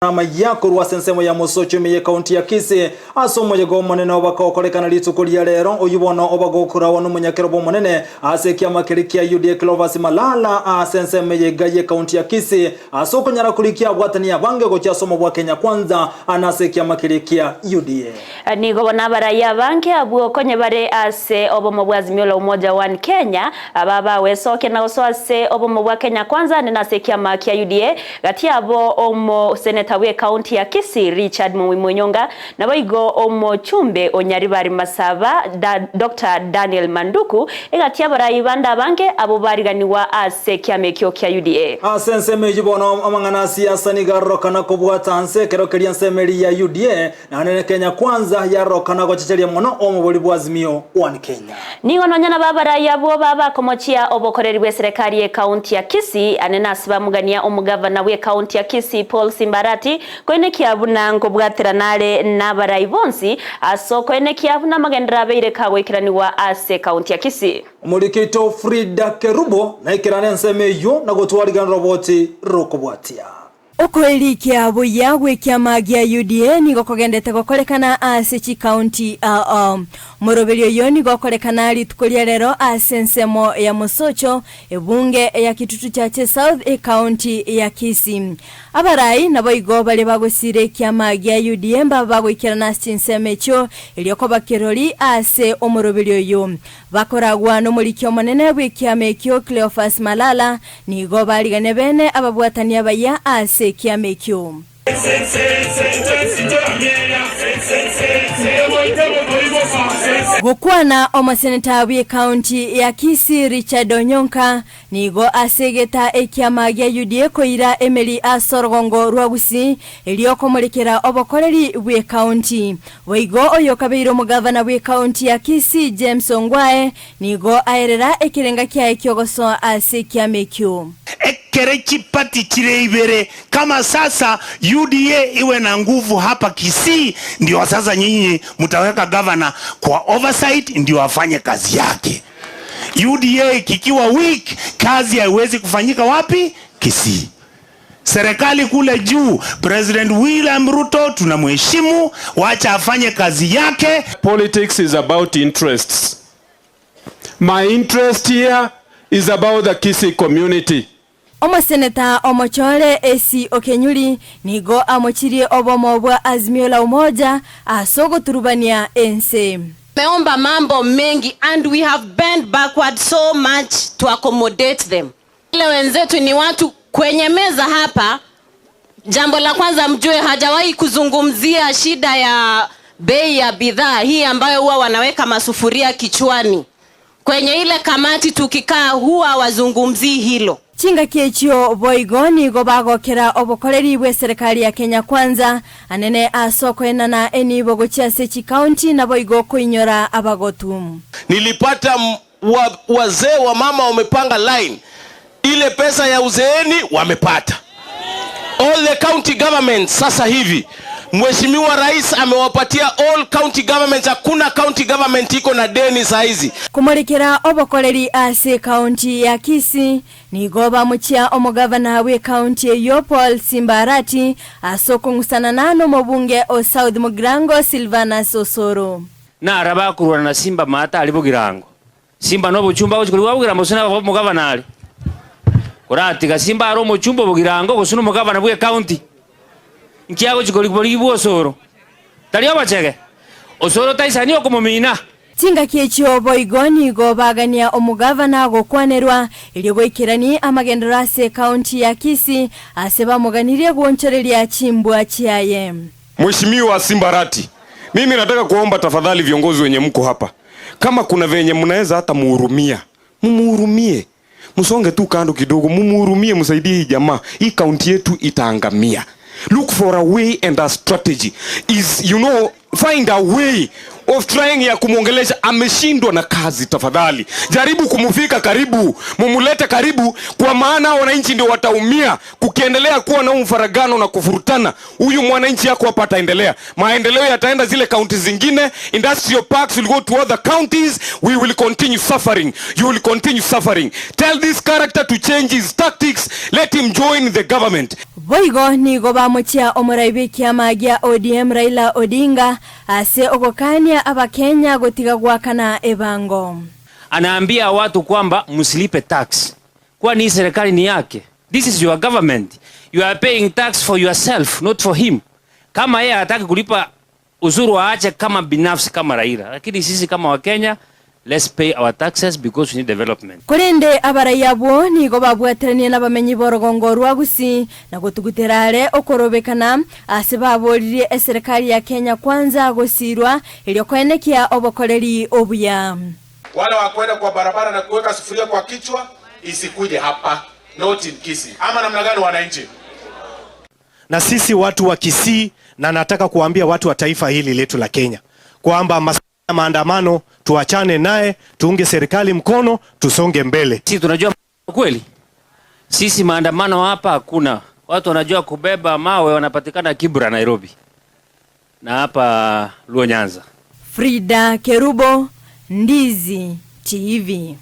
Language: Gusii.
Amaya korwa ase ensemo ya mosocho ime y'Ekaunti ya Kisii ase omoyega omonene obakokorekana rituko ria rero, oyio bono obagokorawa nomonyakerobo omonene ase ekiama keria kia UDA Cleophas Malala ase ensemo eye iga y'Ekaunti ya Kisii ase okonyara korikia abwatani abange gochia ase omo bwa Kenya Kwanza na ase ekiama keria kia UDA. Nigo bono abarai abange abwo konye bare ase obomo bwa Azimio la Umoja One Kenya aba bagwesokia na gosoa ase obomo bwa Kenya Kwanza ande nase ekiama kia UDA Gati yabo omoseneta bw'ecounty ya Kisii Richard Mumbi Munyonga, naboigo omochumbe o Nyaribari Masaba Doctor Daniel Manduku, egati y'abarai bande abange abwo bariganigwa ase ekiama ekio kia UDA. Ase ensemo eyio bono amang'ana a siasa nigo arorokana kobwata nse ekero keria ensemo eria ya UDA Naende ne Kenya Kwanza yarorokana gochecheria mono omobori bwa Azimio One Kenya. Nigo nonya nabo abarai abwo babakomochia obokoreri bw'eserekari y'ekaunti ya Kisii ane nase bamogania omogavana bw'ekaunti ya Kisii Paul Simbarati koenekia buna nkobwaterana are nabarai bonsi ase okoenekia buna amagenderero abeire kagoikeranigwa ase ekaunti ya Kisii. Omoriki oito Frida Kerubo naikerane ensemo eyio na gotwarigana roboti rokobwatia. Okoerikia buya gw'ekiama gia UDA nigo kogendete gokorekana ase chikaunti ao. Omoroberio oyio nigo okorekana rituko ria rero ase ensemo ya Mosocho, ebunge ya Kitutu Chache South, ekaunti ya Kisii. Abarai naboigo baria bagosiira ekiama gia UDA mbabe bagoikerana ase chinsemo echio erio koba kirori ase omoroberio oyio. Bakoragwa nomoriki omonene bw'ekiama ekio Cleophas Malala, nigo barigania bene ababwatani abayia ase ekiama ekio. Gokwana omoseneta bw'ecounty ya Kisii Richard Onyonka nigo asegeta ekiama gia UDA koira emeri ase orogongo rwa Gusii erio komorekera obokoreri bw'ecounty. Boigo oyokabeire omogavana bw'ecounty ya Kisii James Ongwae nigo aerera ekerenga kiaye ki'ogosoa ase ekiama ekio. Ekere chipati chire ibere kama sasa UDA iwe na nguvu hapa Kisii ndio sasa nyinyi mtaweka governor kwa oversight ndio afanye kazi yake. UDA kikiwa weak kazi haiwezi kufanyika wapi? Kisii. Serikali kule juu, President William Ruto tunamheshimu, wacha afanye kazi yake. Politics is about interests. My interest here is about the Kisii community. Omoseneta omochore AC Okenyuri nigo amochirie obomo bwa Azimio la Umoja ase ogoturubania ense. Tumeomba mambo mengi and we have bent backward so much to accommodate them. Wale wenzetu ni watu kwenye meza hapa. Jambo la kwanza mjue, hajawahi kuzungumzia shida ya bei ya bidhaa hii ambayo huwa wanaweka masufuria kichwani. Kwenye ile kamati tukikaa huwa wazungumzii hilo. Chingaki echio boigo nigo bagokera obokoreri bw'eserekari ya Kenya Kwanza anene ase okoenana enibo gochia ase chikaunti naboigo koinyora abagotu. Nilipata wazee wa mama wamepanga line, ile pesa ya uzeeni wamepata. All the county governments sasa hivi Mheshimiwa Rais amewapatia all county governments, hakuna county government iko na deni saa hizi. Komorekera obokoreri ase ekaunti ya Kisii, nigo bamochia omogavana bw'ekaunti eyio Paul Simba Arati ase okong'usanana nomobunge o South Mugirango Silvanus Osoro. Nara bakorwana na Simba maate aria bogirango. Simba nobochumba agochia korigwa bogirango gose nomogavana are? Koratiga Simba are omochumba obogirango gose nomogavana bw'ecounty? Nki agochia korigwa borigwa osoro? Tari obochege? Osoro taisani okomomina? Chingaki echio boigo nigo bagania omogavana gokwanerwa erio goikerani amagenderero ase ecounty ya Kisii ase bamoganirie gwonchoreria chimbwa chiaye. Mheshimiwa Simba Arati, mimi nataka kuomba tafadhali viongozi wenye mko hapa, kama kuna venye mnaweza hata muhurumia, mumuhurumie, msonge tu kando kidogo, mumuhurumie, msaidie hii jamaa, hii kaunti yetu itaangamia. Look for a way and a strategy. Is, you know, Find a way of trying ya kumwongelesha. Ameshindwa na kazi, tafadhali jaribu kumufika karibu, mumulete karibu, kwa maana wananchi ndio wataumia kukiendelea kuwa na mfaragano na kufurutana. Huyu mwananchi yako hapa ataendelea, maendeleo yataenda zile kaunti zingine, industrial parks will go to other counties. We will continue suffering, you will continue suffering. Tell this character to change his tactics, let him join the government. Boigo nigo bamochia omorai bw'ekiama gia ODM Raila Odinga ase ogokania abakenya gotiga gwakana ebango. Anaambia watu kwamba msilipe tax, kwani hii serikali ni yake. This is your government, you are paying tax for yourself not for him. Kama yeye hataki kulipa ushuru aache kama binafsi kama Raila, lakini sisi kama Wakenya let's pay our taxes because we need development. Korende abaraiya abwo nigo babwateranie nabamenyi b'orogongo rwa Gusii na gotugutera are okorobekana ase baboririe eserekari ya Kenya Kwanza gosirwa erio koenekia obokoreri obuya. Wale wa kwenda kwa barabara na kuweka sufuria kwa kichwa isikuje hapa, not in Kisii. Ama namna gani wananchi? Na sisi watu wa Kisii, na nataka kuambia watu wa taifa hili letu la Kenya kwamba masuala ya maandamano tuachane naye, tuunge serikali mkono, tusonge mbele. Sisi tunajua kweli, sisi maandamano hapa hakuna. Watu wanajua kubeba mawe, wanapatikana Kibra Nairobi na hapa Luo Nyanza. Frida Kerubo, Ndizi TV.